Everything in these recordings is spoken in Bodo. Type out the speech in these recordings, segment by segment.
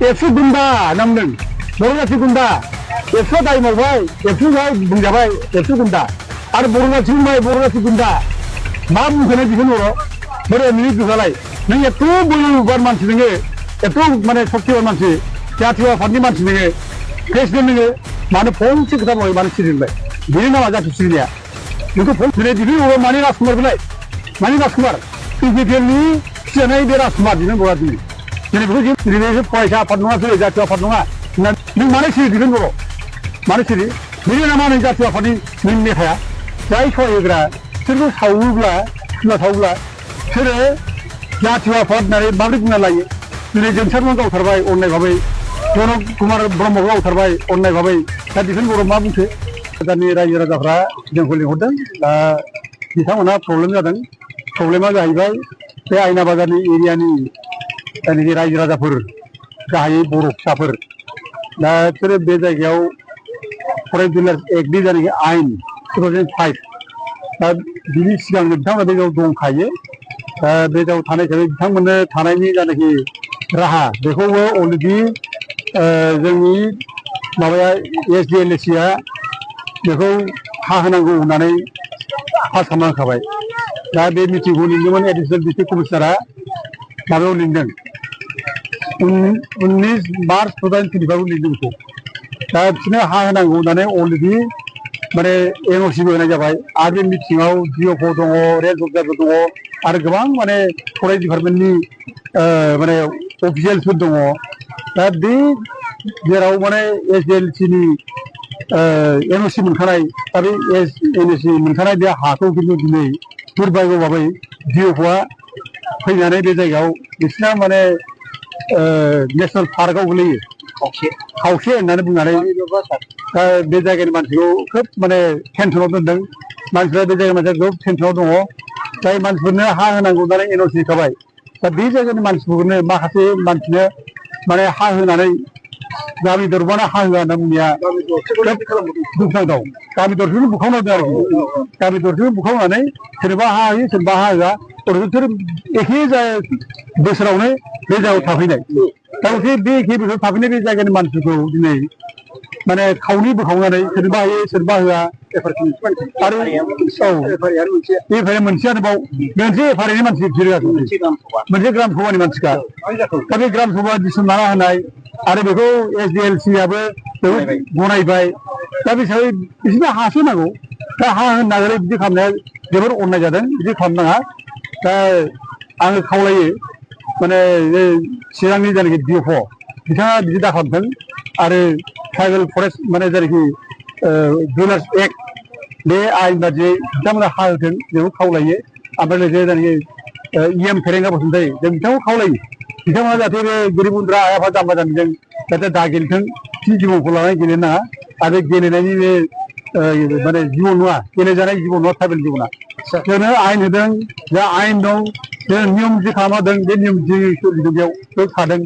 एबसु गुन्दा नामदों बर' जाथि गुन्दा एबसुआ दाय मावबाय एबसुआ बुंजाबाय एबसु गुन्दा आरो बर' जाथि बुंबाय बर' जाथि गुन्दा मा बुंखोनो दिहुन बर' बोरै नोंनि गोहोआलाय नों एथ' बोलोबान मानसि नोङो एथ' माने सक्तिबान मानसि जातीय आफादनि मानसि नोङो प्रेसिडेन्ट नोङो मानो फंसे खोथा बुङाखै मानो सिरिबाय बेनि नामा जाथि सिरिनाया नोंखौ फन दिनै दिहुन बर' मानि राजकुमार बेलाय मानि राजकुमार इउपिपिएलनि फिजानाय बे राजकुमार दिहुन बर'आ दिनै दिनै बेखौ दिनै फरायसा आफाद नङा सोर जातीय आफाद नङा नों मानो सिरि दिहुन बर' मानो सिरि बेनि नामा नों जातीय आफादनि नों नेताया जाय सहाय होग्रा बिसोरखौ सावोब्ला सुला सावोब्ला बिसोरो जातीय आफाद होननानै माबोरै बुंना लायो दिनै जोंसारमोन गावथारबाय अननाय भाबै जनक कुमार ब्रह्मखौ गावथारबाय अननाय भाबै दा दिहुन बर' मा बुंखो गोदाननि रायजो राजाफ्रा जोंखौ लिंहरदों दा बिथांमोनहा प्रब्लेम जादों प्रब्लेमा जाहैबाय बे आयना बाजारनि एरियानि जायनाखि रायजो राजाफोर गाहायै बर' फिसाफोर दा बिसोरो बे जायगायाव फरेस्ट डिलार्स एक्टनि जायनाखि आयेन 2005 दा बिनि सिगांनो बिथांमोना बे जायगायाव दंखायो दा बे जायगायाव थानाय हिसाबै बिथांमोननो थानायनि जायनाखि राहा बेखौबो अलरेडि जोंनि माबाया SDLC-आ बेखौ हा होनांगौ होननानै पास खालामनांखाबाय दा बे मिटिंखौ लिंदोंमोन एडिसनेल डिस्ट्रिक्ट कमिशनारा माबायाव लिंदों 19 मार्च 2025 लिंदों बेखौ दा बिसोरनो हा होनांगौ होननानै अलरेडि माने NOC-बो होनाय जाबाय आरो बे मिटिङाव DOF दङ रेन्ज अफिसारबो दङ आरो गोबां माने फरेस्ट डिपार्टमेन्टनि माने अफिसियेल्सफोर दङ दा बे जेराव माने SDLC-नि NOC मोनखानाय दा बे NOC मोनखानाय बे हाखौ खिन्थु दिनै दुर्भाग्य भाबै DOF-आ फैनानै बे जायगायाव बिसिना माने नेसनेल पार्कआव गोलैयो खावसे होननानै बुंनानै दा बे जायगानि मानसिखौ खोब माने टेनसनाव दोनदों मानसिफ्रा बे जायगानि मानसिया खोब टेनसनाव दङ जाय मानसिफोरनो हा होनांगौ होननानै NOC होखाबाय दा बे जायगानि मानसिफोरनो माखासे मानसिनो माने हा होनानै गामि दरबानो हा होआ होनना बुंनाया दुखुनांथाव गामि दरसेखौनो बुखावनांदों आरोखि गामि दरसेखौ बुखावनानै सोरबा हा होयो सोरबा हा होआ बिसोर एखे बोसोरावनो बे जायगायाव थाफैनाय दा बे एखे बोसोराव थाफैनाय बे जायगानि मानसिखौ दिनै माने खावनै बोखावनानै सोरबा होयो सोरबा होआ आरो एफआइआर मोनसे आरोबाव मोनसे एफआइआरनि मानसि बिसोरो मोनसे ग्राम सभानि मानसिखा दा बे ग्राम सभा दिसन लाना होनाय आरो बेखौ SDLC-आबो गनायबाय दा बे हिसाबै बिसोरनो हासो नांगौ दा हा होनो नागिरै बिदि खालामनाया जोबोर अननाय जादों बिदि खालामनाङा दा आङो खावलायो माने चिरांनि जायनाखि DOF बिथाङा बिदि दाखालामथों आरो ट्राइबेल फरेस्ट माने जायनाखि डिलार्स एक्ट बे आयेन बादियै बिथांमोना हा होथों बेखौ खावलायो ओमफ्राय लोगोसे जायनाखि EM फेरेंगा बसुमतारी जों बिथांखौ खावलायो बिथांमोना जाहाथे बे गोरिब गुन्द्रा आइ आफा जाम्बा जाम्बिजों जाहाथे दा गेलेथों थि जिबनखौ लानानै गेलेनो नाङा आरो गेलेनायनि बे माने जिबन नङा गेलेजानाय जिबन नङा ट्राइबेल जिबना जोंनो आयेन होदों जा आयेन दं जों नियम जि खालामदों बे नियम जि सोलिदों बेयाव थादों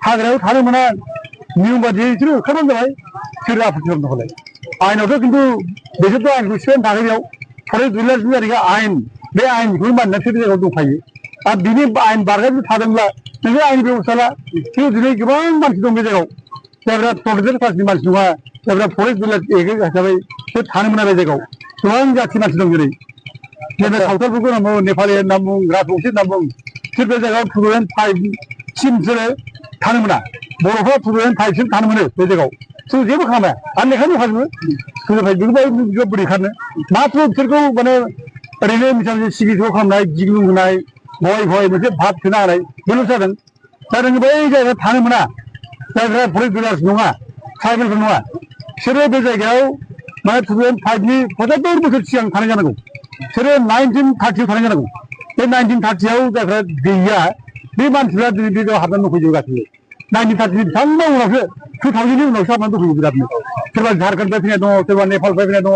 हाग्रायाव थानो मोना नियम बादियै बिसोर ओंखारबानो जाबाय सोर आपत्ति खालामनो हलाय आयेनावथ' खिन्थु बिसोरथ' आयेनखौ सिफायनो थाखाय बेयाव फरेस्ट डिलार्सनि जायनाखि आयेन बे आयेनखौनो मानिनानै सोर जायगायाव दंखायो आरो बिनि आयेन बारगायनो थादोंब्ला नोङो आयेन बेबस्था ला दिनै गोबां मानसि दं बे जायगायाव जायफ्रा टलेटेड कास्टनि मानसि नङा जायफ्रा फरेस्ट डिलार्स एक्ट हिसाबै बिसोर थानो मोना बे जायगायाव गोबां जाथि मानसि दं जेरै जेरै सावथालफोरखौ होनना बुङो नेपालि होनना बुङो राजबंसि होनना बुङो बिसोर बे जायगायाव 2005सिम बिसोरो थानो मोना बर'फ्रा 2005सिम थानो मोनो बे जायगायाव जों जेबो खालामा आरो लेखा दंखाजोबो 2005 बोरै खारनो माथ्र बिसोरखौ माने ओरैनो मिसा मिसि सिगिस' खालामनाय गिग्लुं होनाय भय मोनसे भाब सोना होनाय बेल' जादों दा नोङो बै जायगायाव थानो मोना जायफ्रा फरेस्ट डिलार्स नङा ट्राइबेलफोर नङा बिसोरो बे जायगायाव माने 2005नि 75 बोसोर सिगां थानाय जानांगौ बिसोरो 1930 थानाय जानांगौ बे 1930आव जायफ्रा गैया बे मानसिफ्रा दिनै बे जायगायाव हाबनानै दंफैजोबगासिनो 1930 बिथांमोना उनावसो 2000नि उनावसो हाबनानै दंफैयो बिरादनो सोरबा झारखन्डनिफ्राय फैनाय दङ सोरबा नेपालनिफ्राय फैनाय दङ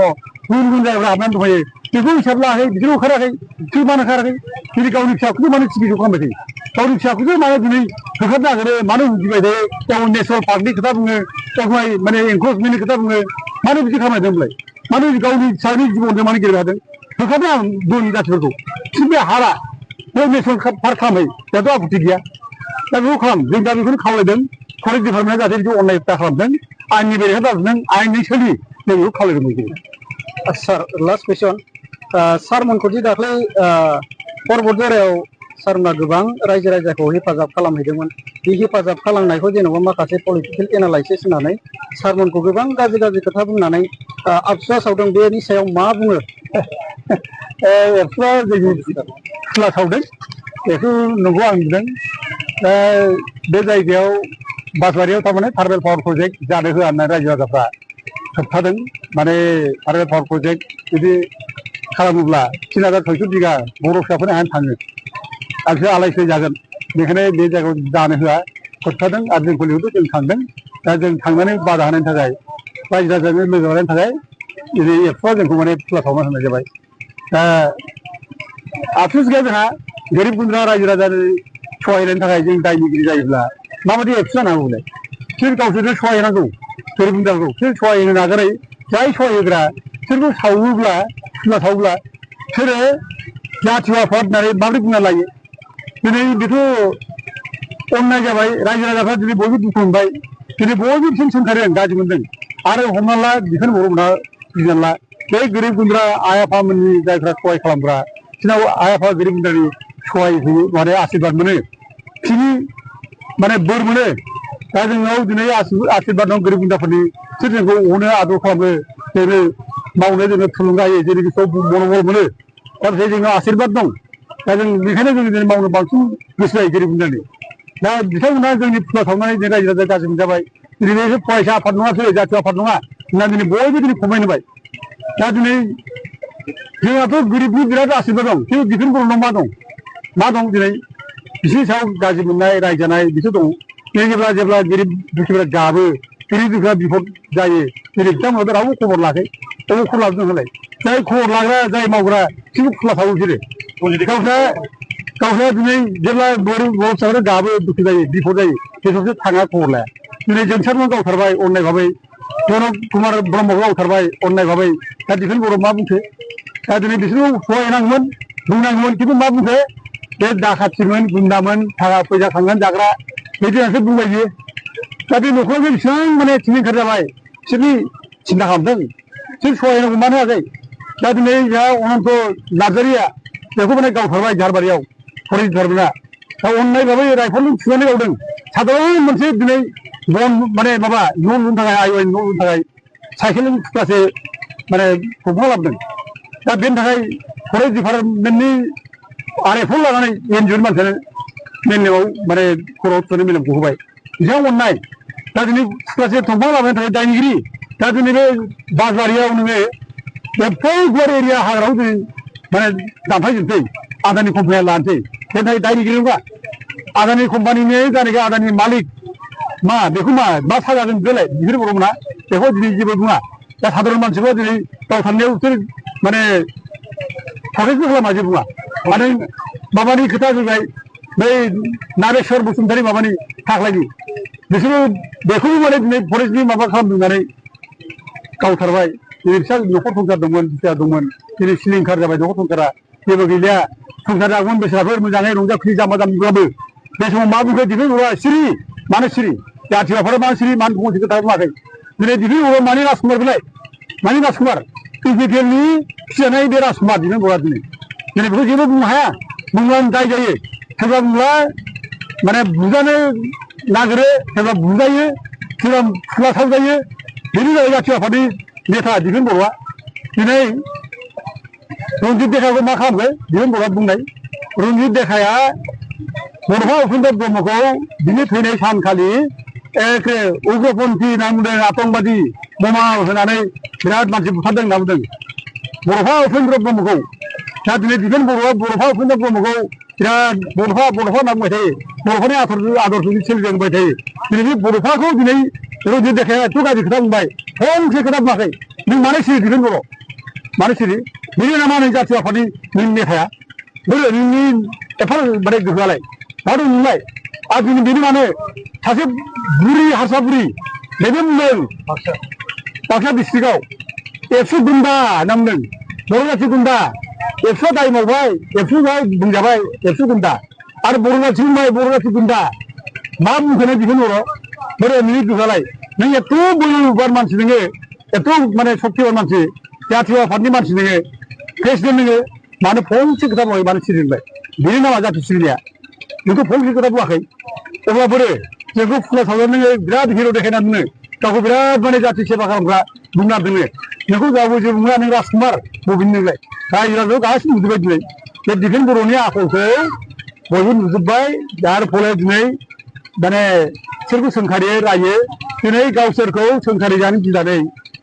गुबुन गुबुन जायगायाव हाबनानै दंफैयो बेखौ हिसाब लायाखै बिसोर ओंखाराखै बिसोर मानो ओंखाराखै दिनै गावनि फिसाखौसो मानो सिगिस' खालामबाय थायो गावनि फिसाखौसो मानो दिनै होखारनो नागिरो मानो उन्दिबाय थायो गावनि नेसनेल पार्कनि खोथा बुङो गावहाय माने एनक्रचमेन्टनि खोथा बुङो मानो बिदि खालामदों होनलाय मानो गावनि फिसानि जिबनजों मानो गेलेनो हादों होखारनो आं दोन जाथिफोरखौ बिसोर बे हाला बे नेसनेल पार्क खालामहै दाथ' आपत्ति गैया दा बेखौ खालाम जों दा बेखौनो खावलायदों फरेस्ट डिपार्टमेन्टआ जाहाथे बिदि अननाय दा खालामदों आंनि बेरेखा दाजुदों आंनि सोलि जों बेखौ खावलायदों सार लास्ट कुइसन सारमोनखौ दि दाख्लै पर्बत जरायाव सारमोना गोबां रायजो राजाखौ हेफाजाब खालामहैदोंमोन बे हेफाजाब खालामनायखौ जेनेबा माखासे पलिटिकेल एनालाइसिस होनानै सारमोनखौ गोबां गाज्रि गाज्रि खोथा बुंनानै आफसुवा सावदों बेनि सायाव मा बुङो एबसुवा जोंनि खुला सावदों बेखौ नंगौ आं नुदों दा बे जायगायाव बासबारियाव थारमाने थार्मेल पावार प्रजेक्ट जानो होआ होननानै रायजो राजाफ्रा होबथादों माने थार्मेल पावार प्रजेक्ट जुदि खालामोब्ला 3600 बिगा बर' फिसाफोरनि हायानो थाङो आरो आलाय सिलाय जागोन बेखायनो बे जायगायाव जानो होआ होबथादों आरो जों कलियावबो जों थांदों दा जों थांनानै बादा होनायनि थाखाय रायजो राजाजों लोगो लानायनि थाखाय दिनै एबसुवा जोंखौ माने खुला सावना होनाय जाबाय दा आफसुस गैया जोंहा गोरिब गुन्द्रा रायजो राजानि सहायनायनि थाखाय जों दायनिगिरि जायोब्ला माबायदि एबसु जानांगौ बेलाय बिसोर गावसोरनो सहाय होनांगौ गोरिब गुन्द्राखौ बिसोर सहाय होनो नागारै जाय सहाय होग्रा बिसोरखौ सावोब्ला खुला सावोब्ला बिसोरो जाथि आफाद होननानै माबोरै बुंना लायो दिनै बेथ' अननाय जाबाय रायजो राजाफ्रा दिनै बयबो दुखु मोनबाय दिनै बयबो बिसोर सोंखारो गाज्रि मोनदों आरो हमना ला बिसोर बर'मोनहा बुजिना ला बे गोरिब गुन्द्रा आइ आफामोननि जायफ्रा सहाय खालामग्रा बिसोरनाव आइ आफा गोरिब गुन्द्रानि सहाय होयो माने आशीर्बाद मोनो बिसोरनि माने बोर मोनो दा जोंनाव दिनै आशीर्बाद दं गोरिब गुन्द्राफोरनि बिसोर जोंखौ अनो आदर खालामो जोंनो मावनो जोंनो थुलुंगा होयो जेरै गोसोआव मन'बल मोनो दा बे जोंनाव आशीर्बाद दं दा जों बेखायनो जों दिनै मावनो बांसिन गोसो जायो गोरिब गुन्द्रानि दा बिथांमोना जोंनि फुला सावनानै जों रायजो राजा गाज्रि मोनजाबाय दिनै बे फरायसा आफाद नङासै जाथि आफाद नङा होनना दिनै बयबो दिनै खमायनो होबाय दा दिनै जोंहाथ' गोरिबनि बिराद आशीर्बाद दं खिन्थु बिपिन बर'नाव मा दं दिनै बिसोरनि सायाव गाज्रि मोननाय रायजानाय बिसोर दं जेब्ला गोरिब दुखिफोरा गाबो गोरिब दुखिया बिपद जायो दिनै बिथांमोनाथ' रावबो खबर लायाखै बबे खबर लाबोदों होनलाय जाय खबर लाग्रा जाय मावग्रा बिसोरखौ खुला सावो बिसोरो गावस्रा दिनै जेब्ला बर' फिसाफोरा गाबो दुखु जायो बिपद जायो बेसोरसो थाङा खबर लाया दिनै जोंसारमोन गावथारबाय अननाय भाबै जनक कुमार ब्रह्मखौ गावथारबाय अननाय भाबै दा बिपिन बर' मा बुंखो दा दिनै बिसोरखौ सहायनांगौमोन बुंनांगौमोन खिन्थु मा बुंखो बे दाखाथिमोन गुन्दामोन थाखा फैसा खांनानै जाग्रा बिदिसो बुंबाय बियो दा बे न'खराव बेसेबां माने सिलिंखार जाबाय बिसोरनि सिन्था खालामदों बिसोर सहायनांगौ मानो होआखै दा दिनै जोंहा अनन्त नार्जारिया बेखौ माने गावथारबाय झारबारियाव फरेस्ट डिपार्टमेन्टआ दा अननाय भाबै राइफलजों थुनानै गावदों साधारन मोनसे दिनै बन माने माबा न' लुनो थाखाय आइवाइ न' लुनो थाखाय साइकेलजों थुख्रासे माने दंफां लाबोदों दा बेनि थाखाय फरेस्ट डिपार्टमेन्टनि आरेफल लानानै एनजिअनि मानसियानो मेलेमाव माने खर'आव थुनानै मेलेमखौ होबाय बिसोर अननाय दा दिनै थुख्रासे दंफां लाबोनो थाखाय दायनिगिरि दा दिनै बे बासबारियाव नोङो एफा गुवार एरिया हाग्रायाव दिनै माने दानफायजोबसै आदानि कम्पानिया लानोसै बेनि थाखाय दायनिगिरि नङा आदानि कम्पानिनि जानाखि आदानि मालिक मा बेखौ मा साजागोन बेलाय बिसोर बर'मोना बेखौ दिनै जेबो बुङा दा साधारन मानसिफ्रा दिनै गावथारनायाव बिसोर माने प्रटेक्टबो खालामा जेबो बुङा आरो माबानि खोथा फैबाय बै नारेश्वर बसुमतारी माबानि थाख्लायनि बिसोरो बेखौबो माने दिनै फरेस्टनि माबा खालामदोंनानै गावथारबाय दिनै फिसा न'खर संसार दंमोन फिसा दंमोन दिनै सिलिंखार जाबाय न'खर संसारा जेबो गैलिया संसार जागौमोन बेसाफोर मोजाङै रंजा खुसि जाम्बा जाम्बिब्लाबो बे समाव मा बुंखो दिनै बर'आ सिरि मानो सिरि जाथिफोरा मानो सिरि मानो फंसे खोथा बुङाखै दिनै दिनै बर'आ मानि राजकुमार बेलाय मानि राजकुमार इउपिपिएलनि फिजानाय बे राजकुमार दिनै बर'आ दिनै बेखौ जेबो बुंनो हाया बुंब्लानो दाय जायो सोरबा बुंब्ला माने बुजानो नागिरो सोरबा बुजायो सोरबा खुला सावजायो बेनि जाय जाथि आफादनि नेता दिपिन बर'आ दिनै रन्जित देखाखौ मा खालामखो दिपिन बर'आ बुंनाय रन्जित देखाया बड'फा उपेन्द्र ब्रह्मखौ बिनि थैनाय सानखालि एखे उग्रपन्थी होनना बुंदों आतंकबादि बमा होनानै बिराद मानसि बुथारदों होनना बुंदों बड'फा उपेन्द्र ब्रह्मखौ दा दिनै दिपेन बर'आ बड'फा उपेन्द्र ब्रह्मखौ बिराद बड'फा होनना बुंबाय थायो बड'फानि आदरजों सोलिलांबाय थायो दिनै बे बड'फाखौ दिनै रन्जित देखाया एथ' गाज्रि खोथा बुंबाय फंसे खोथा बुङाखै नों मानो सिरि दिपेन बर' मानो सिरि बेनि नामा नों जाथि आफादनि नों नेताया बोरो नोंनि एफा माने गोहोआलाय मा दं नोंलाय आरो दिनै बेनि मानो सासे बुरि हारसा बुरि बेबो बुंदों बाक्सा डिस्ट्रिक्टआव एबसु गुन्दा होनना बुंदों बर' जाथि गुन्दा एबसुआ दाय मावबाय एबसु बुंजाबाय एबसु गुन्दा आरो बर' जाथि बुंबाय बर' जाथि गुन्दा मा बुंखोनो दिहुन हरो बोरै नोंनि गोहोआलाय नों एथ' बोलोबान मानसि नोङो एथ' माने सक्तिबान मानसि जातीय आफादनि मानसि नोङो प्रेसिडेन्ट नोङो मानो फंसे खोथा बुङाखै मानो सिरिबाय बेनि नामा जाथि सिबिनाया नोंखौ फंसे खोथा बुङाखै अब्ला बोरै जोंखौ फुला सावनानै नोङो बिराद हिर' देखायनानै नोङो गावखौ बिराद माने जाथि सेबा खालामग्रा बुंना दोङो नोंखौ गावबो जे बुङा नों राजकुमार बबेनि नोंलाय रायजो राजायाव गासिबो नुजोब्बाय दिनै बे डिफेन बर'नि आखलखौ बयबो नुजोब्बाय जाहार फले दिनै माने बिसोरखौ सोंखारियै रायो दिनै गावसोरखौ सोंखारि जानो गिनानै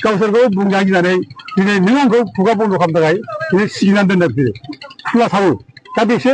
गावसोरखौ बुंजानो गिनानै दिनै नों आंखौ खुगा बन्द' खालामनो थाखाय दिनै सिगिनानै दोनदों बिसोरो फुला सावो दा बेसो